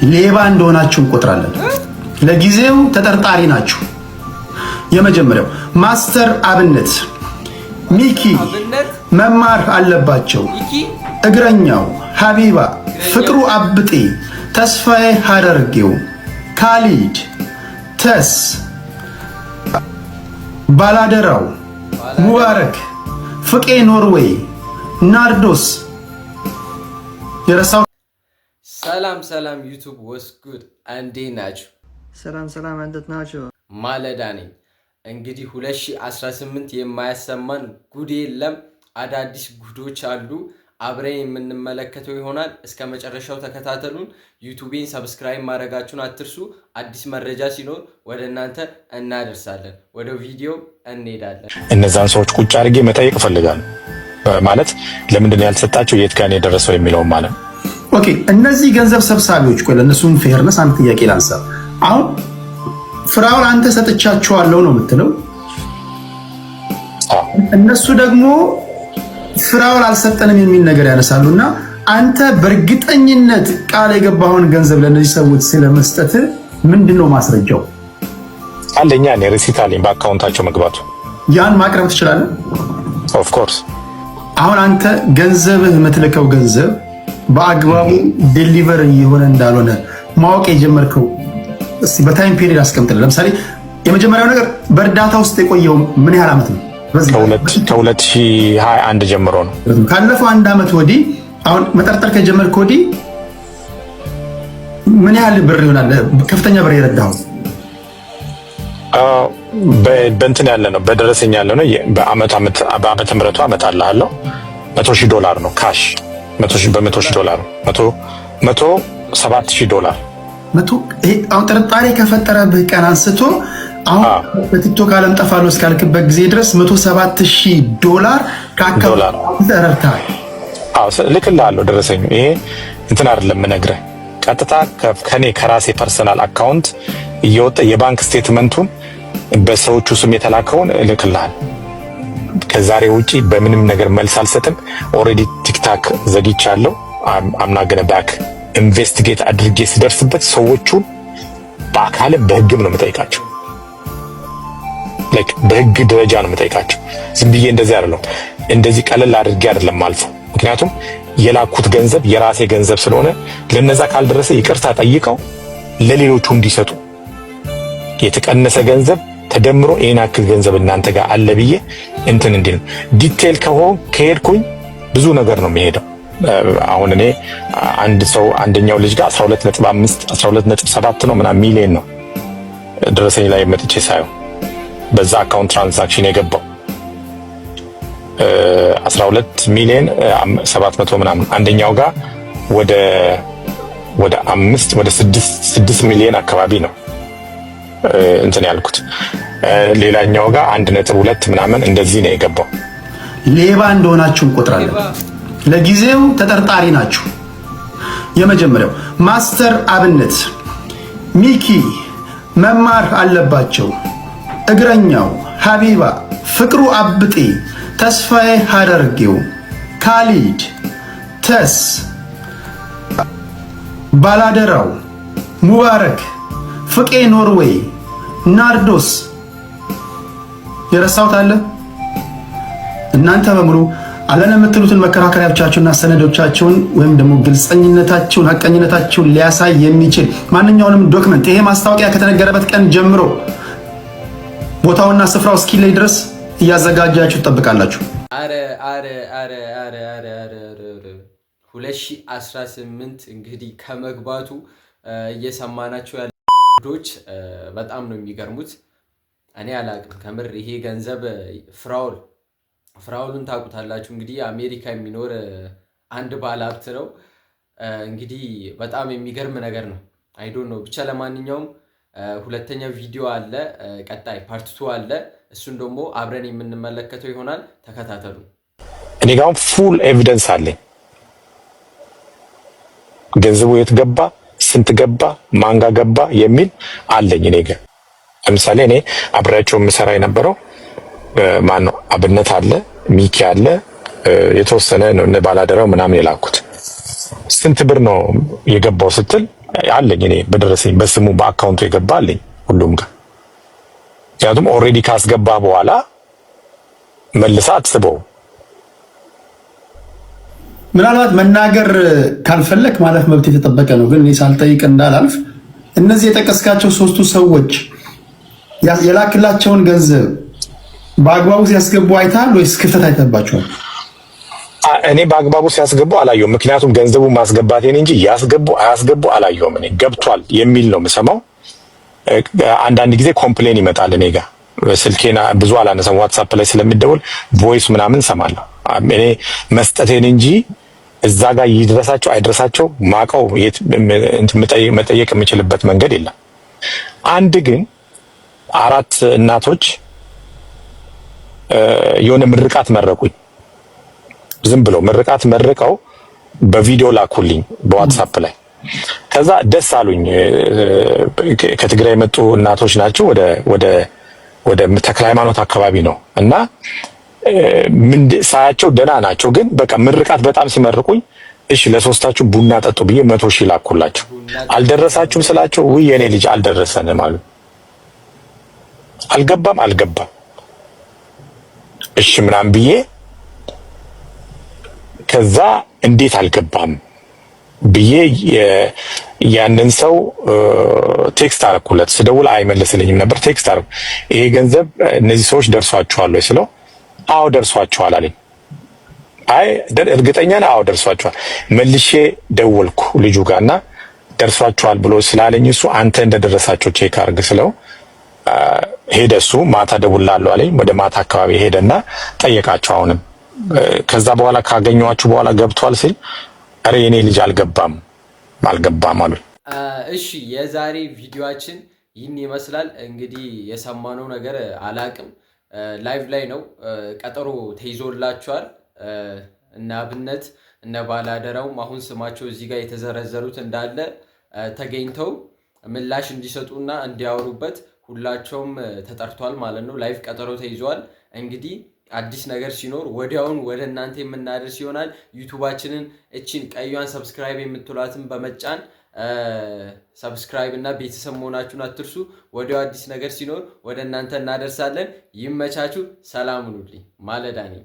ሌባ እንደሆናችሁ እንቆጥራለን። ለጊዜው ተጠርጣሪ ናችሁ። የመጀመሪያው ማስተር አብነት፣ ሚኪ አብነት መማር አለባቸው፣ ሚኪ እግረኛው፣ ሀቢባ፣ ፍቅሩ አብጤ፣ ተስፋዬ ሀደርጌው፣ ካሊድ ተስ፣ ባላደራው፣ ሙባረክ፣ ፍቄ ኖርዌይ፣ ናርዶስ። የረሳው ሰላም ሰላም YouTube፣ what's good፣ እንዴት ናችሁ? ሰላም ሰላም፣ እንዴት ናችሁ? ማለዳ ነኝ። እንግዲህ 2018 የማያሰማን ጉድ የለም። አዳዲስ ጉዶች አሉ። አብረን የምንመለከተው ይሆናል። እስከ መጨረሻው ተከታተሉን። YouTubeኤን subscribe ማድረጋችሁን አትርሱ። አዲስ መረጃ ሲኖር ወደ እናንተ እናደርሳለን። ወደ ቪዲዮ እንሄዳለን። እነዛን ሰዎች ቁጭ አድርጌ መጠየቅ እፈልጋለሁ። ማለት ለምንድን ነው ያልተሰጣቸው፣ የት ጋር ነው የደረሰው የሚለውን ማለት ነው። Okay፣ እነዚህ ገንዘብ ሰብሳቢዎች፣ ቆይ ለእነሱም fairness አንድ ጥያቄ ላንሳ። አሁን ፍራውን አንተ ሰጥቻችኋለሁ ነው የምትለው፣ እነሱ ደግሞ ፍራውን አልሰጠንም የሚል ነገር ያነሳሉ። እና አንተ በእርግጠኝነት ቃል የገባኸውን ገንዘብ ለእነዚህ ሰዎች ስለመስጠት ምንድን ነው ማስረጃው? አለኛ እኔ receipt አለኝ በ account ኣቸው መግባቱ። ያን ማቅረብ ትችላለህ? Of course። አሁን አንተ ገንዘብህ፣ የምትልከው ገንዘብ በአግባቡ deliver እየሆነ እንዳልሆነ ማወቅ የጀመርከው እስቲ በ time period አስቀምጥልን። ለምሳሌ የመጀመሪያው ነገር በእርዳታ ውስጥ የቆየው ምን ያህል ዓመት ነው? ከ2021 ጀምሮ ነው። ካለፈው አንድ ዓመት ወዲህ፣ አሁን መጠርጠር ከጀመርክ ወዲህ ምን ያህል ብር ይሆናል ከፍተኛ ብር የረዳኸው? በእንትን ያለ ነው፣ በደረሰኝ ያለ ነው። በዓመተ ምሕረቱ አመጣልሃለሁ። 100,000 ዶላር ነው cash፣ በ100,000 ዶላር፣ 107,000 ዶላር። አሁን ጥርጣሬ ከፈጠረብህ ቀን አንስቶ አሁን በቲክቶክ ዓለም ጠፋለሁ እስካልክበት ጊዜ ድረስ 107,000 ዶላር ከ account ረድተሃል። ልክልሃለሁ ደረሰኙ። ይሄ እንትን አይደለም የምነግርህ፣ ቀጥታ ከኔ ከራሴ personal account እየወጣ የባንክ statement ኡን በሰዎቹ ስም የተላከውን እልክልሃል። ከዛሬ ውጪ በምንም ነገር መልስ አልሰጥም። Already TikTok ዘግቻለሁ። I'm not gonna back። Investigate አድርጌ ስደርስበት ሰዎቹን በአካልም በህግም ነው የምጠይቃቸው። Like በህግ ደረጃ ነው የምጠይቃቸው። ዝም ብዬ እንደዚህ አይደለም፣ እንደዚህ ቀለል አድርጌ አይደለም አልፈው። ምክንያቱም የላኩት ገንዘብ የራሴ ገንዘብ ስለሆነ ለነዛ ካልደረሰ ይቅርታ ጠይቀው ለሌሎቹ እንዲሰጡ፣ የተቀነሰ ገንዘብ ተደምሮ ይሄን ያክል ገንዘብ እናንተ ጋር አለ ብዬ እንትን እንዲል detail ከሆን ከሄድኩኝ ብዙ ነገር ነው የሚሄደው። አሁን እኔ አንድ ሰው አንደኛው ልጅ ጋር 12.5 12.7 ነው ምናምን ሚሊዮን ነው ደረሰኝ ላይ መጥቼ ሳየው በዛ account transaction የገባው 12 ሚሊዮን 700 ምናምን፣ አንደኛው ጋር ወደ 5 ወደ 6 6 ሚሊዮን አካባቢ ነው እንትን ያልኩት። ሌላኛው ጋር 1.2 ምናምን እንደዚህ ነው የገባው። ሌባ እንደሆናችሁ እንቆጥራለን። ለጊዜው ተጠርጣሪ ናችሁ። የመጀመሪያው ማስተር አብነት፣ ሚኪ መማር አለባቸው፣ እግረኛው፣ ሀቢባ፣ ፍቅሩ አብጤ፣ ተስፋዬ ሀደርጌው፣ ካሊድ ተስ፣ ባላደራው፣ ሙባረክ፣ ፍቄ ኖርዌይ፣ ናርዶስ። የረሳሁት አለ? እናንተ በሙሉ አለን የምትሉትን መከራከሪያዎቻችሁና ሰነዶቻችሁን ወይም ደግሞ ግልጸኝነታችሁን ሀቀኝነታችሁን ሊያሳይ የሚችል ማንኛውንም document ይሄ ማስታወቂያ ከተነገረበት ቀን ጀምሮ ቦታውና ስፍራው እስኪለይ ድረስ እያዘጋጃችሁ ትጠብቃላችሁ። አረ አረ አረ አረ አረ አረ አረ፣ 2018 እንግዲህ ከመግባቱ እየሰማናቸው ያሉ ጉዶች በጣም ነው የሚገርሙት። እኔ አላቅም ከምር ይሄ ገንዘብ ፍራውልን ታውቁታላችሁ። እንግዲህ አሜሪካ የሚኖር አንድ ባለሀብት ነው። እንግዲህ በጣም የሚገርም ነገር ነው። I don't know ብቻ። ለማንኛውም ሁለተኛ ቪዲዮ አለ፣ ቀጣይ part two አለ። እሱን ደግሞ አብረን የምንመለከተው ይሆናል። ተከታተሉ። እኔ ጋር full evidence አለኝ። ገንዘቡ የት ገባ፣ ስንት ገባ፣ ማን ጋ ገባ የሚል አለኝ እኔ ጋር። ለምሳሌ እኔ አብሬያቸው የምሰራ የነበረው ማን ነው? አብነት አለ፣ ሚኪ አለ፣ የተወሰነ ነው እነ ባላደራው ምናምን የላኩት። ስንት ብር ነው የገባው ስትል አለኝ እኔ በደረሰኝ በስሙ በ account ኡ የገባ አለኝ ሁሉም ጋር። ምክንያቱም already ካስገባ በኋላ መልሳ አትስበው። ምናልባት መናገር ካልፈለክ ማለፍ መብት የተጠበቀ ነው። ግን እኔ ሳልጠይቅ እንዳላልፍ እነዚህ የጠቀስካቸው ሶስቱ ሰዎች የላክላቸውን ገንዘብ በአግባቡ ሲያስገቡ አይተሃል ወይስ ክፍተት አይተባቸዋል? እኔ በአግባቡ ሲያስገቡ አላየሁም። ምክንያቱም ገንዘቡ ማስገባቴን እንጂ ያስገቡ አያስገቡ አላየሁም። እኔ ገብቷል የሚል ነው የምሰማው። አንዳንድ ጊዜ complain ይመጣል እኔ ጋር፣ ስልኬን ብዙ አላነሳም። WhatsApp ላይ ስለሚደውል voice ምናምን ሰማለሁ። እኔ መስጠቴን እንጂ እዛ ጋር ይድረሳቸው አይድረሳቸው ማቀው መጠየቅ የምችልበት መንገድ የለም። አንድ ግን አራት እናቶች የሆነ ምርቃት መረቁኝ። ዝም ብለው ምርቃት መርቀው በቪዲዮ ላኩልኝ በ WhatsApp ላይ። ከዛ ደስ አሉኝ። ከትግራይ የመጡ እናቶች ናቸው። ወደ ተክለ ሃይማኖት አካባቢ ነው እና ምን ሳያቸው ደህና ናቸው። ግን በቃ ምርቃት በጣም ሲመርቁኝ እሺ ለሶስታችሁ ቡና ጠጡ ብዬ 100,000 ላኩላቸው። አልደረሳችሁም ስላቸው ውይ የኔ ልጅ አልደረሰንም አሉ። አልገባም አልገባም እሺ ምናምን ብዬ ከዛ እንዴት አልገባም ብዬ ያንን ሰው text አደረኩለት። ስደውል አይመልስልኝም ነበር። text አደረኩ። ይሄ ገንዘብ እነዚህ ሰዎች ደርሷቸዋል ወይ ስለው አዎ ደርሷቸዋል አለኝ። አይ እርግጠኛ ነህ? አዎ ደርሷቸዋል። መልሼ ደወልኩ ልጁ ጋርና ደርሷቸዋል ብሎ ስላለኝ እሱ አንተ እንደደረሳቸው check አድርግ ስለው ሄደ። እሱ ማታ ደውላለሁ አለኝ። ወደ ማታ አካባቢ ሄደና ጠየቃቸው። አሁንም ከዛ በኋላ ካገኘኋችሁ በኋላ ገብቷል ሲል ኧረ የኔ ልጅ አልገባም አልገባም አሉ። እሺ የዛሬ ቪዲዮአችን ይህን ይመስላል። እንግዲህ የሰማነው ነገር አላቅም። live ላይ ነው፣ ቀጠሮ ተይዞላቸዋል። እነ አብነት እነ ባላደራውም አሁን ስማቸው እዚህ ጋር የተዘረዘሩት እንዳለ ተገኝተው ምላሽ እንዲሰጡና እንዲያወሩበት ሁላቸውም ተጠርቷል ማለት ነው። live ቀጠሮ ተይዘዋል። እንግዲህ አዲስ ነገር ሲኖር ወዲያውን ወደ እናንተ የምናደርስ ይሆናል። YouTube ኣችንን እችን ቀዩን subscribe የምትሏትን በመጫን subscribe እና ቤተሰብ መሆናችሁን አትርሱ። ወዲያው አዲስ ነገር ሲኖር ወደ እናንተ እናደርሳለን። ይመቻችሁ። ሰላም ሁኑልኝ። ማለዳ ነኝ።